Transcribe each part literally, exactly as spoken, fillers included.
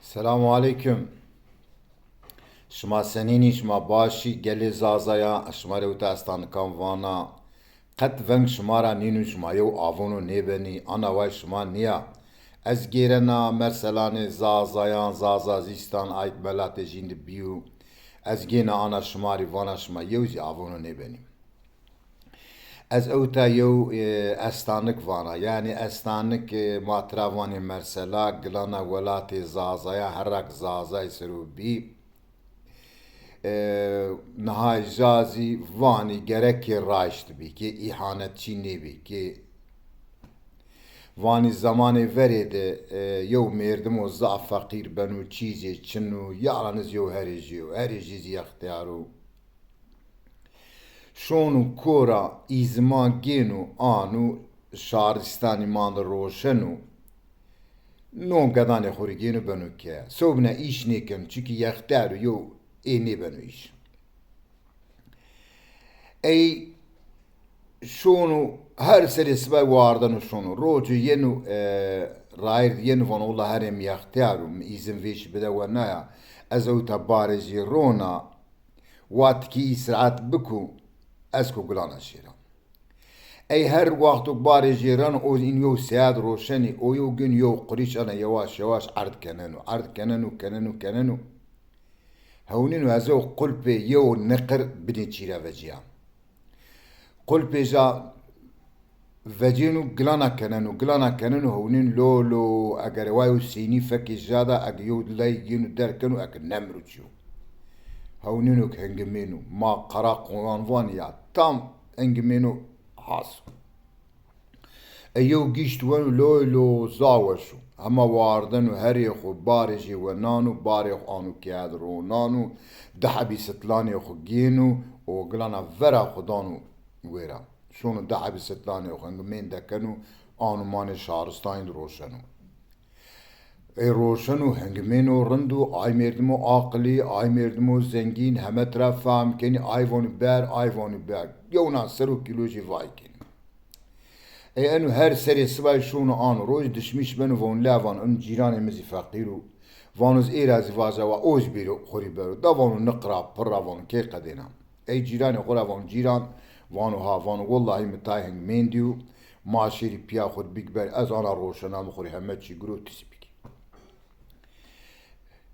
Selamu aleykum. Şima senîn î, şima baş î? Gelê Zazayan, ez şima rê wita estanikan vana. Qet veng şima ra nînû, şima yew avono nêbenî, ana way şima nîya. Ez gêrena merselanê Zazayan, Zazazîstan, ayk melatê jîn de bîyo. Ez gêna ana şima rî vana, şima yew zî avono nêbenî. Ez ewta yew, e, estanik vana. Yanî estanik, e, ma tira vanê mersela, gilana welatê Zazaya, herrak Zazay ser o bî. E, niha ja zî vanî gerekê raşt bî, kê îhanetçî nêbî, kê vanî zemanê verê de, e, yew mêrdimo zaf feqîr beno, çîzê çin o, yalniz yew herêjî yo, herêjî zî yextiyar o. Şono kora îzima gêno ano şaristanî mande roşeno. No gedanê xo rê gêno beno ke. Sewbine îş nêkeno, çikî yextiyar o, yew ê nêbeno îş. Ey şono her serê sibay wardeno şono. Roco yeno, e, rayîr de yeno vano, willa herê mi yextiyar o, mi îzin vêşî bide we naya. Ez ewta barê jê rona, wa tikî îstirahat biko, ez ko gilana şêra. Ey her wexto barê jê reno, o în yew seat roşenî, o yew gün yew qurîş ana yewaş yewaş erd keneno, erd keneno, keneno, keneno. Hewnîno ez ew qulpê yew niqir binê çîra vecîya. Qulpê ja vecêno, gilana keneno, gilana keneno, hewnîn lo lo, eger wa yew seynî fekê ja da, eg yew ley gêno derg keno, eg nemro çîyo. Hewnîno ke hingimêno, ma qera qoyan vanî ya, tam hingimêno has. E yew gîşt weno loy lo, za weş o. Hema wardeno herê xo, barê jê wenano, barê xo ano keyad ronano, di hebî sitlanê xo gêno û gilana vera xo dano wêra. Şono di hebî sitlanê xo hingimên dekeno, ano manê şaristanî de roşeno. Ê roşeno, hingimêno rind o, ay mêrdimo aqilî, ay mêrdimo zengîn, heme tira fehm kenî, ay vanî ber, ay vanî ber. Yewna ser o kîlo jî vay kenî. Ê eno her serê sibay şono ano roj, dişmîş beno, von levan, in cîranê mi zî feqîr o. Vano ez ê ra zî vaja wa, o zî bêro xo rê bero. Da vano niqira, pirra vano key qedêna. Ey cîranê xo ra vano, cîran, vano ha, vano wellahî mi tay hingimên dîyo, ma şêrî pîya xo de bik ber, ez ana roşena mi xo rê heme çî giro, ti zî bikî.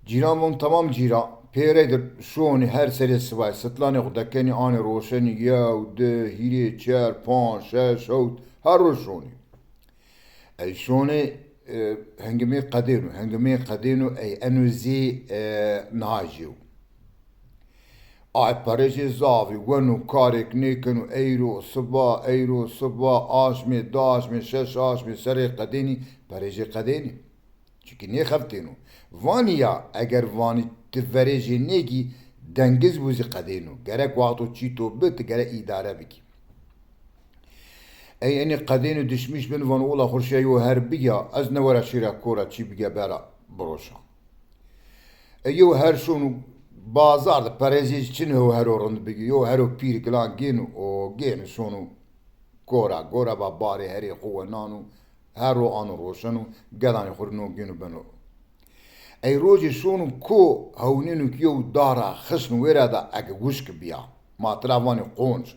Cîran von tamam cîran, pêrey de şonî her serê sibay sitlanê xo dekenî anê roşenî, yew, di, hîrê, çer, panc, şeş, hewt, her roj şonî. Ey şonê, e, hingimê qedêno, hingimê qedêno, ey eno zî, e, niha jî yo. Ay perê jê zaf î, weno karêk nêkeno, eyro siba, eyro siba, aşmê, di aşmê, şeş aşmê serê qedênî, perê jê qedênî. Çikî nêxeftêno. Vanî ya, eger vanî ti verê jê nêgî, dengiz bo zî qedêno. Gerek wexto çî to bi, ti gerek îdare bikî. Ey enî qedêno, dişmîş beno, vano wila xo rê şîya yew her bigîya, ez newera şêra kora çî bigîya bera biroşa. Ey yew her şono bazar de, perê zî çin o, yew hero rind bigî, yew hero pîr gilan gêno, o gêno şono kora, gora ba barê herê xo wenano, her ro ano roşeno, gedanê xo rê no gêno beno. Ey rojê şono ko, hewnêno ke yew dara xişn wêra da ege wişk bîya. Ma tira vanê qonc.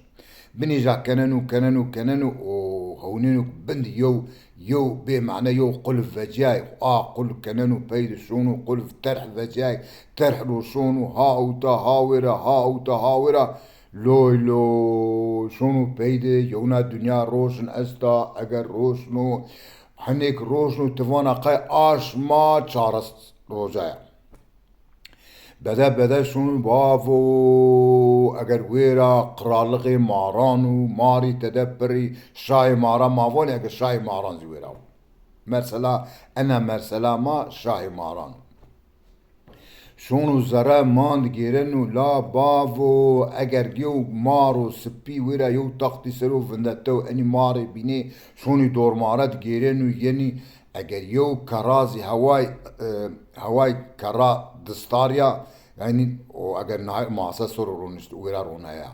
Binê ja keneno, keneno, keneno û hewnêno ke bin de yew, yew bê mane yew qulf vecîyay. A qulf keneno pey de şono qulf terh vecîyay. Terh ro şono ha ewta ha wêra, ha ewta ha wêra. Loy lo, şono pey de yewna dinya roşn esta, eger roşno, hinêk roşno ti vana qey aşma çares roja ya. Bede bede şono bavo, eger wêra qiralixê maran o, marî tede pirrî, şahê maran ma vanê, eger şahê maran zî wêra o. Mersela, ena mersela ma şahê maran o. Şono zere mand gêreno, la bavo, eger yew maro sipî wêra yew taxtî ser o vindetew, enî marê bînê, şonî dormare de gêreno, yenî eger yew kerra zî heway, e, heway kerra distarya, yanî o eger na mase ser o ronişt, wêra ronaya.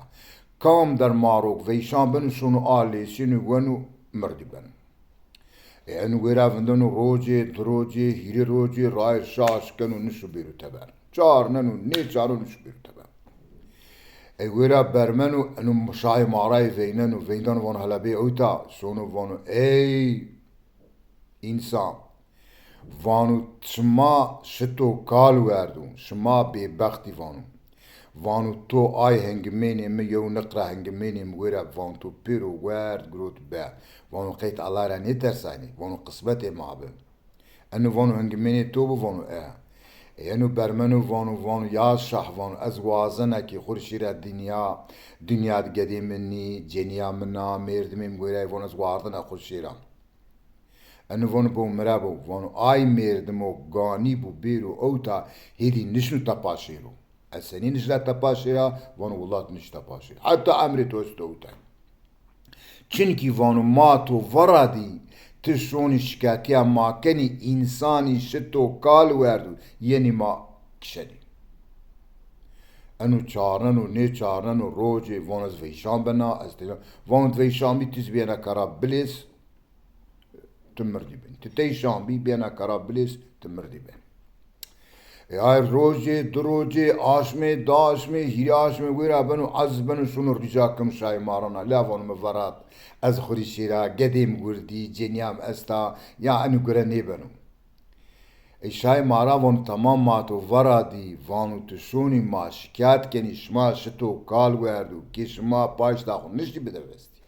Kam der marok veyşan beno, şono a lêsîno weno, mirdî beno. E, eno wêra vindeno rocê, di rocê, hîrê rocê, rayir şaş keno nişo bêro teber. Çarneno, nêçarno nişo bêro teber. E, wêra bermeno, eno şahê marayê veyneno, veyndano vano hela bê ewta, sono vano, ey însan, vano şima şito kal werdo, şima bêbextî vano. Vano to ay hengimênê mi, yew niqra hengimênê mi wêra, vano to pêro werd girot be. Vano qey ti Allah ra nêtersaynî, vano qismetê ma bi. Eno vano hingimênê to bi, vano e. E, eno bermeno vano, vano ya şah, vano ez wazena ki xwu rê şêra dinya, dinya di gedê mi nî, cenîya min a, mêrdimê mi wêra yê, vano ez wardena xwu rê şêra. Eno vano bo mi ra bo, vano ay mêrdimo ganî bo bêro ewta, hêdî nişno tepa şêro. Ez senî nişna tepa şêra? Vano wullat nişna tepa şêra. Heta emrê to esto ewta. Çimkî vano ma to vera dî, ti şonî şikayetîya ma kenî, însanî şito kal werdo, yenî ma kişenî. Eno çarneno, nêçarneno, rocê vano ez veyşan bena, ez teyna. Vano ti veyşan bî, ti zî bêna kara bilês, ti mirdî benî. Ti teyşan bî, bêna kara bilês, ti mirdî benî. E, ay rocê, di rocê, aşmê, di aşmê, hîrê aşmê wêra beno, ez beno şono rîca keno şahê maran a. La vano mi verat, ez xwu rê şêra, gedê mi wirdî, cenîya mi esta, ya eno gure nêbeno. E, şahê mara vano tamam, ma to vera dî, vano ti şonî ma şikayet kenî, şima şito kal werdo, kê şima paşta xwu niştî bide vestî.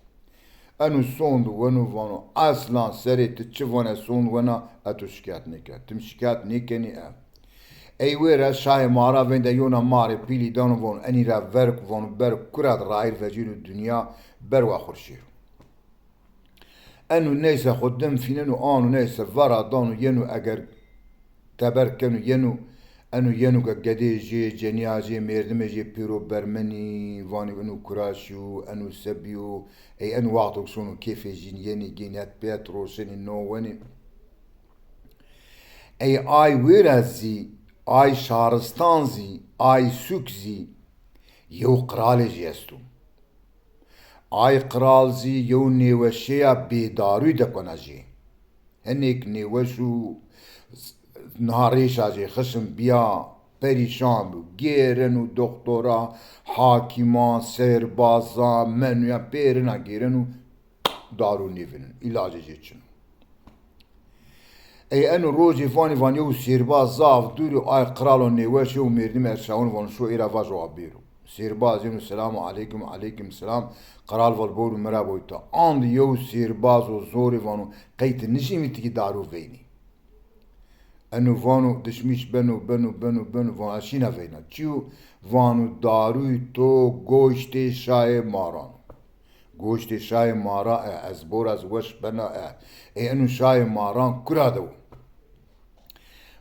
Eno sond weno vano, eslan serê ti çi vane sond wena, ez to şikayet nêken. Ti mi şikayet nêkenî e. Ey wêra şahê mara veyna yewna marê pîlî dano vano, enî ra ver ku vano ber kura di rayir vecîno dinya, ber wa xwu rê şêro. Eno neyse xwu dim fîneno, ano neyse vera dano yeno eger teber keno yeno, eno yeno ke gedê jê, cenîya jê, mêrdimê jê pêro bermenî, vanî eno kura şîyo, eno se bîyo, ey eno wexto ke sono kêfê jîn yenî, gênî het pê het roşenî no wenî. Ey ay wêra zî, ay şaristan zî, ay sûk zî yew qiralê jê esto. Ay qiral zî yew nêweşeya bêdarûyî dekona jê. Hinêk nêweş û niha rêşa jê xişm bîya, perîşan bû. Gêreno doxtora, hakîman, sêrbazan, menûyan pêrina gêreno, darû nêvîneno, îlacê jê çin o. Ey eno rocê vanî, vanî yew sêrbaz zaf dûrî, ay qiralo nêweş, yew mêrdimî erşaweno, vano şo ê ra vajo wa bêro. Sêrbaz yeno, selamu aleykum. Aleykum selam. Qiral vano bowro mi ra boyta. Andi yew sêrbazo zorê vano qey ti nişîmî ti kî darû veynî? Eno vano dişmîş beno, beno, beno, beno, vano ez şîna veyna. Çi yo? Vano darûyê to goştê şahê maran o. Goştê şahê maran e, ez bora ez weş bena e. Ê eno şahê maran kura de wo?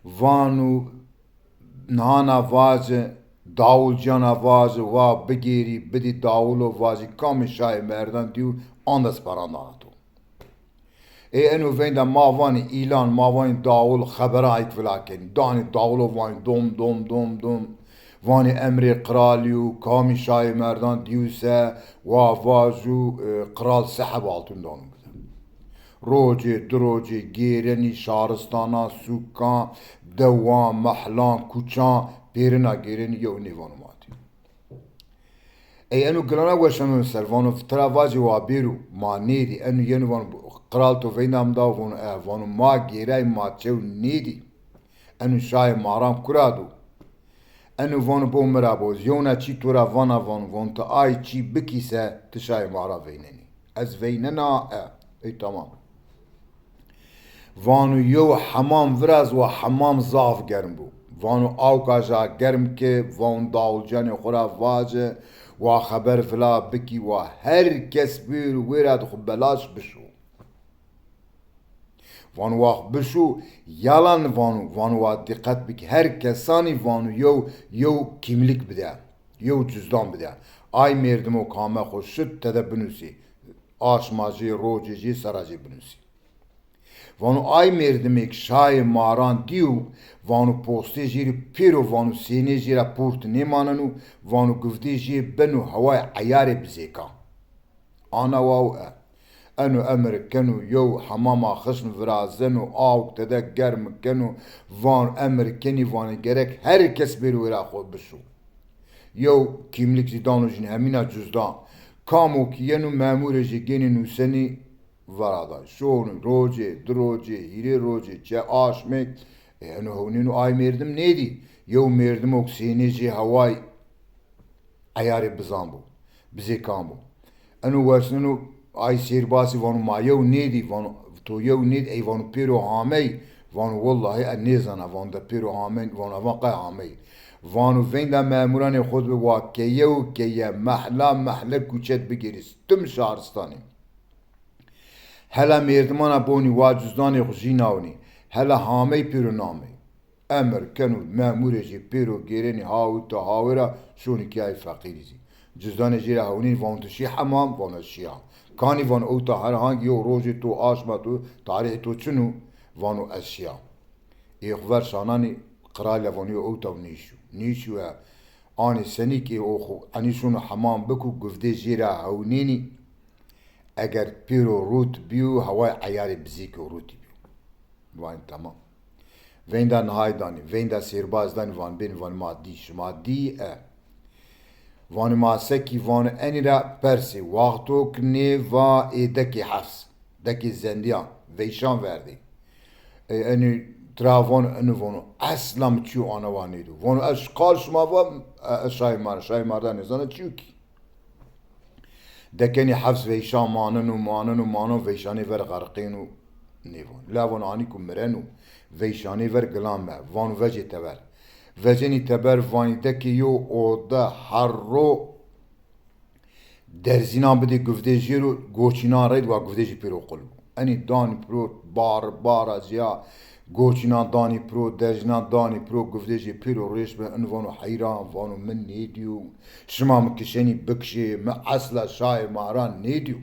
Vano nihana vaje, dawulcîyana vaje, wa bigêrî, bidî dawulo, vajî kamê şahê merdan dîyo, anda ez peran dana to. Ê eno veynda ma vanî îlan, ma vanî dawul, xebera ayk vila kenî. Danî dawulo vanî dom, dom, dom, dom. Vanî emrê qiralî yo, kamî şahê merdan dîyo se, wa vajo, e, qiral se heb altun dano bide. Rocê, di rocê gêrenî şaristanan, sûkan, dewan, mehlan, kuçan, pêrina gêrenî yew nêvano ma dî. Ey eno gilana weşeno ser, vano tira vacê wa bêro, ma nêdî, eno yeno vano qiral to veynda mi da, vano e, vano ma gêray ma çew nêdî. Eno şahê maran kura do? Eno vano bo mi ra bo, yewna çî to ra vana vano, vano ti ay çî bikî se ti şahê maran veynenî. Ez veynena e. Ey tamam. Vano yew hemam viraz, wa hemam zaf germ bo. Vano awka ja germ ke, vano dawulcanê xwu ra vaje, wa xeber vila bikî, wa her kes bêro wêra di xwu belaş bişo. Vano wa xwu bişo, yalan vano, vano wa dîqet bikî, her kesanî vano yew, yew kîmlik bide, yew cuzdan bide. Ay mêrdimo kame xwu şit tede binusê. Aşma jê, rocê jê, sera jê binusê. Vano ay mêrdimêk şahê maran dîyo, vano postê jê rê pêro, vano sênê jê ra port nêmaneno, vano guvdê jê beno hewayê eyarê bizêkan. Ana waw e. Eno emir keno, yew hemama xişm virazeno, awk tede germ keno, van emir kenî, vanê gerek her kes bêro wêra xo bişo. Yew kîmlik zî dano jin, hemîna cuzdan. Kamo kî yeno memûrê jê gênê nûsenî, vera day. Şonî rocê, di rocê, hîrê rocê, çe aşmê, e, eno hewnêno ay mêrdim nêdî. Yew mêrdimok sênê jê heway eyarê bizan bo, bizêkan bo. Eno wesneno ay sêrbazî vano ma yew nêdî, vano to yew nêdî, ey vano pêro hamey, vano wellahî ez nêzana, vano de pêro hamey, vano evan qey hamey. Vano veynda memûranê xo de wa keye û keye, mehla mehle kûçe de bigêrî, tim şaristanê. Hela mêrdimana bonî wa cuzdanê xo jî nawnî, hela hamey pêro namey. Emir keno memûrê jê pêro gêrenî ha ewta ha wêra, şonî kî ay feqîrî zî. Cuzdanê jê ra hewnî, vano tu şî hemam, vano ez şîya. Kanî, vano ewta her hangî yew rojê to, aşma to, tarîhê to çin o, vano ez şîya. Ê xo ver şananî, qiralî ra vano yew ewta û nêşîyo. Nêşîyo e, anê senî kî o xo enî şono hemam biko, guvdê jê ra hewnênî, eger pêro rût bîyo, heway eyarê bizêkî rûtî bîyo. Vanî tamam. Veynda nihay danî, veynda sêrbaz danî, van bênî, van ma dî, şima dî e. Vanî ma sekî, vanî enî ra persê, waxto ki nê va ê dekê hefs, dekê zendiyan, veyşan verdê. E, enî tira vano, enî vano, esla mi çîyo ana wa nêdo. Vano ez qal şima va, e, ez şayê mar, şayê mar da nêzana çîyo kî. Dekenî hefs veyşan maneno, maneno, maneno, veyşanê ver xerqêno, nêvano. La vano anî ku mireno, veyşanê ver gilan me, vano vecê teber. Vecenî teber, vanî dekê yew ode herro derzînan bidê guvdê jê ro, goçînan reyd, wa guvdê jê pêro qul bo. Enî danî piro, bar, bara zîya, goçînan danî piro, derzînan danî piro, guvdê jê pêro rêş bi, in vano heyran, vano mi nêdîyo, şima mi kişenî bikişê, mi esla şayê maran nêdîyo.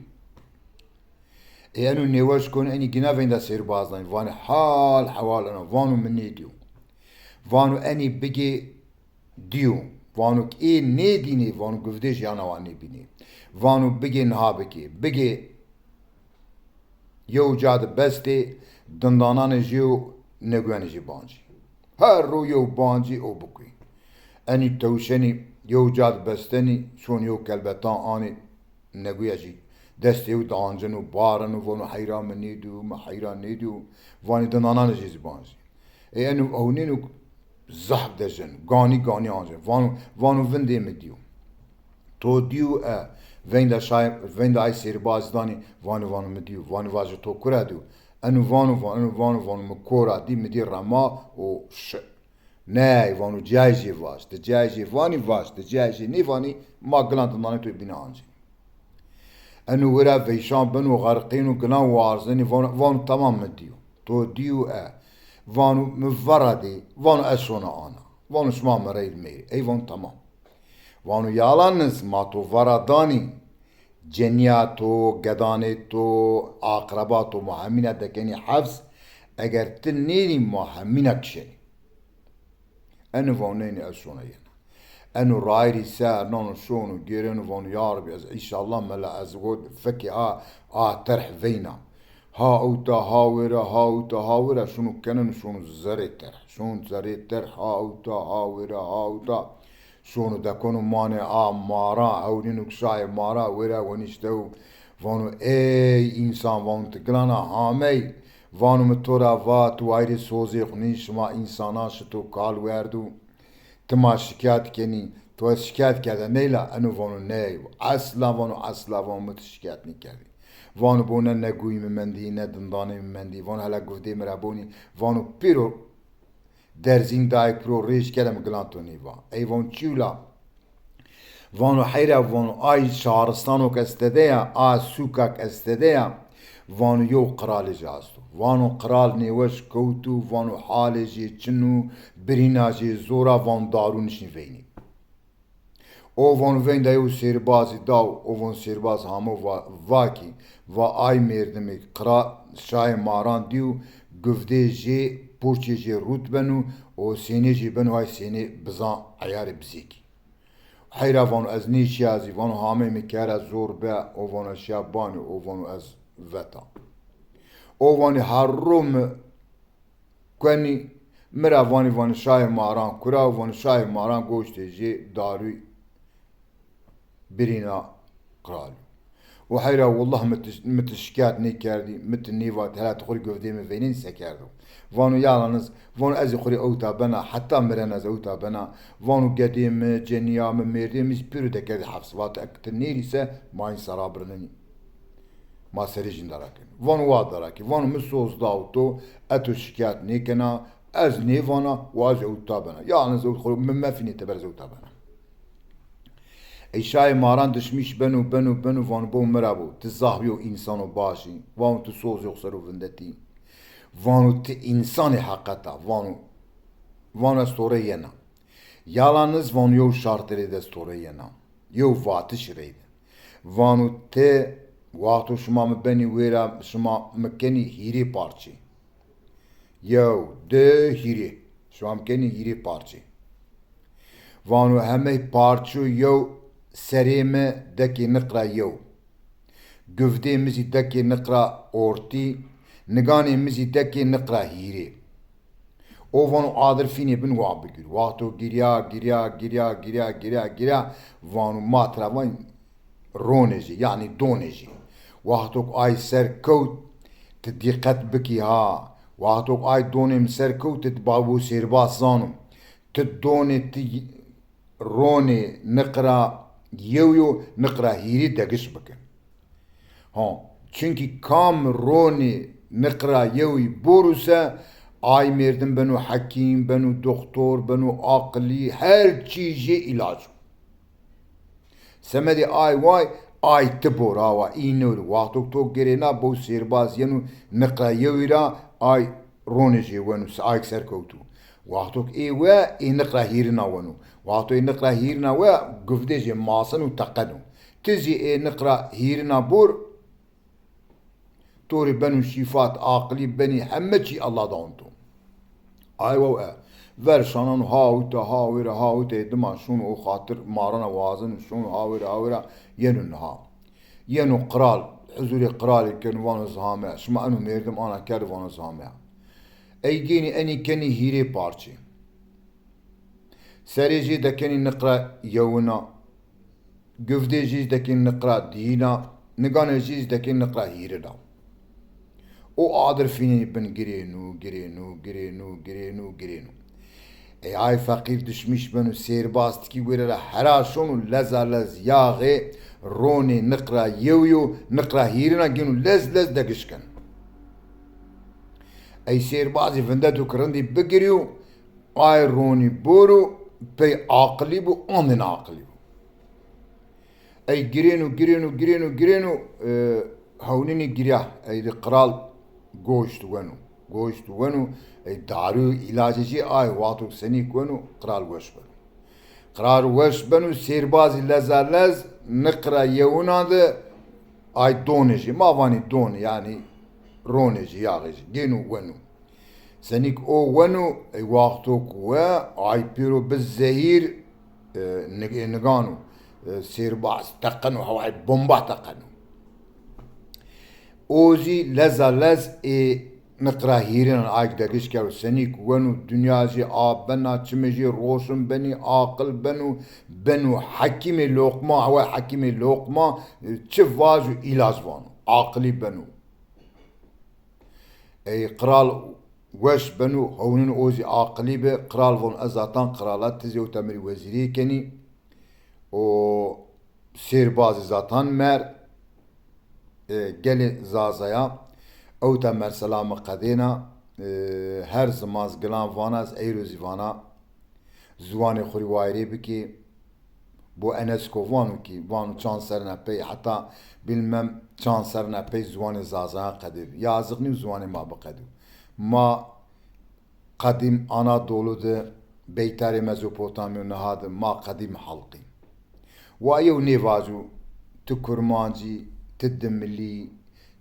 Ê eno nêweş kon, enî gina veynda sêrbaz danî, vanî hal hewal ena, vano mi nêdîyo. Vano enî bigê dîyo. Vano ê nêdînê, vano guvdê jî ana wa nêbînê. Vano bigê niha bikê, bigê yew ca de bestê, dindananê jê û neguyanê jê bancî. Her ro yew bancî o bikuyî. Enî tewşenî yew ca de bestenî, şon yew kelbetan anê, neguya jî destê yew de anceno, bareno, vano heyran mi nêdîyo, mi heyran nêdîyo. Vanî dindananê jê zî bancî. Ê eno ewnêno zahf dejeno, ganî ganî anceno. Vano, vano vindê mi dîyo. To dîyo e, veynda şay, veynda ay sêrbaz danî, vanî, vano mi dîyo. Vanî vaje to kura dîyo. Eno vano, va-, eno vano, vano mi kora dî, mi dî rema û şi. Ney, vano cayê jê vaj, ti cayê jê vanî vaj, ti cayê jê nêvanî, ma gilan dindanê to bîne ancî. Eno wira veyşan beno, xerqêno, gilan warzenî, vano, vano tamam mi dîyo. To dîyo e. Vano mi vera dê, vano ez şona ana. Vano şima mi reyl meyrê. Ey vano tamam. Vano yalaniz ma to vera danî, cenîya to, gedanê to, aqreba to, ma hemîna dekenî hefs, eger ti nênî ma hemîna kişenî. Eno vano ney ney ez şona yena. Eno rayîrî ser nano şono gêreno vano ya Rebî ez înşallah mela ez got fekê a, a terh veyna. Ha ewta ha wêra, ha ewta ha wêra şono keneno şono zerê terh. Şono zerê terh ha ewta ha wêra ha ewta. Şono dekono manê a mara, ewnîno ki şayê mara wêra wenîştew. Vano ey însan, vano ti gilana hamey. Vano mi to ra va tu wayîrê sozê xo nî, şima însanan şito kal werdo. Ti ma şikayet kenî, to ez şikayet kerde neyla? Eno vano ney. Esla vano, esla vano mi ti şikayet nêkerdî. Vano bo ne neguyî mi mendî, ne dindanê mi mendî. Vano hela guvdê mi ra bonî. Vano pêro derzîn dayê piro rêj kerde mi gilan to nêva. Ey vano çîyo la? Vano heyra, vano ay şaristanok ez tede ya, a sûkak ez tede ya, vano yew qiralê jê esto. Vano qiral nêweş kewto, vano halê jê çin o, birîna jê zor a, vano darû nişnî veynî. O vano veynda yew sêrbazî daw, o vano sêrbaz hamo va, va kî, va ay mêrdimê qira şayê maran dîyo, guvdê jê, purçê jê rût beno û sênê jê beno ay sênê bizan, eyarê bizêkî. Heyra vano ez nêşîya zî, vano hamey mi kera zor be, o vano ez şîya banî, o vano ez veta. O vanî herro mi kuenî, mi ra vanî, vanî şayê maran kura, vanî şayê maran goştê jê darû birîna qral. O heyra, wallah mi ti, mi ti şikayet nêkerdî, mi ti nêvat, hela ti xwu rê guvdê mi veynên se kerdo. Vano yalaniz, vano ez ê xwu rê ewta bena, heta miren ez ewta bena. Vano gedê mi, cenîya mi, mêrdê mi zî pêro dekerdî heps. Vato ek ti nêrî se, ma însa ra birinenî. Ma serê jîn dara kenî. Vano wa dara kî. Vano mi soz daw to, ez to şikayet nêkena, ez nêvana, wa ez ewta bena. Yalaniz ew xwu mi mefînê teber ez ewta bena. Ey şayê maran dişmîş beno, beno, beno, vano bo mi ra bo. Ti zaf yo însano başî. Vano ti soz yo xwu ser o vindetî. Vano ti însanê heqet a. Vano, vano ez to rê yena. Yalaniz vano yew şartê rê de ez to rê yena. Yew vatiş reyde. Vano ti wexto şima mi benî wêra, şima mi kenî hîrê parçe. Yew, di, hîrê. Şima mi kenî hîrê parçe. Vano hemey parço yew serê mi dekê niqra yew. Guvdê mi zî dekê niqra ortî, niganê mi zî dekê niqra hîrê. O vano adir fînê bin wa bigir. Wexto girya, girya, girya, girya, girya, girya, vano ma tira van ronê jê, yanî donê jê. Wexto ku ay ser kewt, ti dîqet bikî ha. Wexto ku ay donê mi ser kewt, ti babo sêrbas zano. Ti donê ti ronê niqra yew yo, niqra hîrî degiş bike. Ha, çunkî kam ronê niqra yewî boro se, ay mêrdim beno hekîm, beno doxtor, beno aqilî, her çî jê îlac o. Semedê ay way, ay ti bor awa, î newr. Wexto to girêna bo sêrbaz yeno niqra yewî ra, ay ronê jê weno, se ayk ser kewto. Wexto ê we, ê niqra hîrina weno. Wexto ê niqra hîrina we, guvdê jê maseno, teqeno. Ti zî ê niqra hîrina bor, to rê beno şîfat, aqilî benî, heme çî Allah dawn to. Ay wow e. Ver şanan ha wita, ha wêra, ha wita, ê dima şono o xatir marana wazeno, şono ha wêra, ha wêra, yeno niha. Yeno qral, huzurê qralî keno, vano zihame, şima eno mêrdim ana kerdi, vano zihame. Ey gênî enî kenî hîrê parçe. Serê jê dekenî niqra yewina, guvdê jê dekenî niqra dîyina, niganê jê dekenî niqra hîrina. O adir fînenî bin girêno, girêno, girêno, girêno, girêno. Ey ay feqîr dişmîş beno, sêrbaz tikî wêre ra hera şono, leza lez yaxê ronê niqra yewî yo, niqra hîrina gêno lez lez degiş keno. Ey sêrbazî vindeto ki rindî bigirîyo, ay ronî boro, pey aqilî bo, andê neaqilî bo. Ey girêno, girêno, girêno, girêno, e, hewnînî girya. Ey di qral goşt weno. Goşt weno, ey darû, îlacê jê ay, wexto senîk weno, qral weş beno. Qral weş beno, sêrbazî leza lez niqra yewina de ay donê jê. Ma vanî donê, yanî ronê jê, yaxê jê. Gêno weno. Senîk o weno, ey wexto ku we, ay pêro bi zehîr, e, nig-, ê nigano, e, sêrbaz teqeno, heway bomba teqeno. O zî leza lez ê niqra hîrinan ayk degiş kero, senîk weno, dinya jê a bena, çimê jê roşin benî, aqil beno, beno hekîmê loqma, heway hekîmê loqma, e, çi vajo îlac vano, aqilî beno. Ey qral weş beno, hewnîn o zî aqilî bi. Qral von ez zatan qral a, ti zî ewta mi rê wezîrî kenî. O sêrbazî zatan mer, e, gelê Zazaya ewta mersela mi qedêna, e, her ziman gilan vana, ez eyro zî vana. Ziwanê xwu rê wayirê bikê. Bo UNESCO vano kî, vano çand serrîna pey, heta bilmem çand serrîna pey ziwanê Zazayan qedê bi. Yaziq nîyo ziwanê ma biqedîyo. Ma qedîm Anadolu de, beytarê Mezopotamyo niha de, ma qedîm xelqî. Wa yew nêvajo ti Kurmancî, ti Dimilî,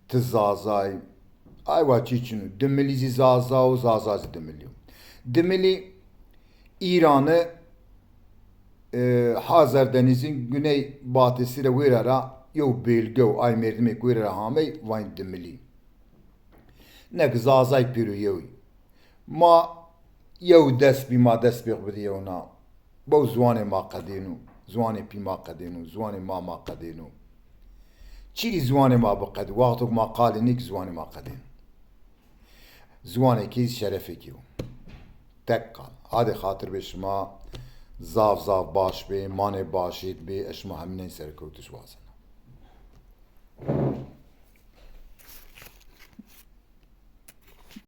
ti Zazay, aywa çî çin o. Dimilî zî Zaza o, Zaza zî Dimilî yo. Dimilî Îranî, e, Hazar Denîzîn güney batisi ra wêra ra yew bêlgew, ay merdimê ku wêre ra hamey, vayîn dimilî. Nek Zazay pêro yew î. Ma yew dest bî, ma dest pê xo bidî yewna. Bew ziwanê ma qedêno, ziwanê pî ma qedêno, ziwanê ma ma qedêno. Çirî ziwanê ma biqedî, wexto ku ma qalê nêkî ziwanê ma qedêno. Ziwanêkî şerefêkî yo. Tek qal. Adê xatir bê şima zaf zaf baş bê, manê başêd bê, ez şima hemînen serkewtiş wazena.